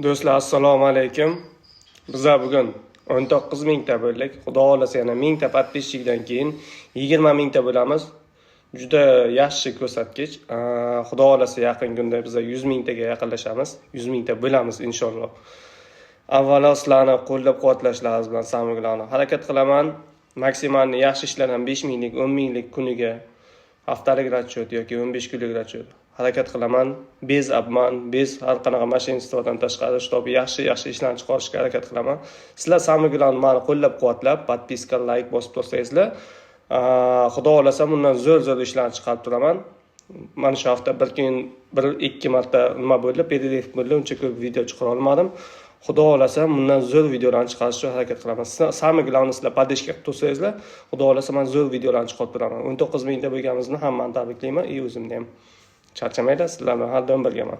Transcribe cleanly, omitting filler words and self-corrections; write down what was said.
Do'stlar, assalomu alaykum. Biza bugun 19 mingta bo'ldik. Xudo xohlasa, yana 1000 ta подписчик dan keyin 20 mingta bo'lamiz. Juda yaxshi ko'rsatkich. Xudo xohlasa, yaqin kunda biza 100 mingtaga yaqinlashamiz. 100 mingta bo'lamiz inshaalloh. Avvalo sizlarni qo'llab-quvvatlashlaringiz bilan, самое главное, harakat qilaman. Maksimalni yaxshi ishlardan 5 minglik, 10 minglik kuniga haftalik расчет yoki 15 kunlik расчет harakat qilaman. Без обман, без har qanaqa мошенничество dan tashqari, чтобы yaxshi yaxshi ishlarni chiqarishga harakat qilaman. Sizlar, самое главное, mani qo'llab-quvvatlab, подписка, layk bosib tursangizlar, xudo xohlasa, bundan zo'r zo'r ishlarni chiqarib turaman. Mana shu hafta bir kun bir ikki marta nima bo'ldi, перерыв bo'ldi, uncha ko'p video chiqara olmadim. Xudo xohlasa, bundan zo'r videolarni chiqarishga harakat qilaman. Самое главное, sizlar поддержка qilib tursangizlar, xudo xohlasa, man zo'r videolarni chiqarib turaman. 19 mingta bo'lganimizni hammani tabriklayman и o'zimni ham. Charchamanglar, sizlar bilan har doim birgaman.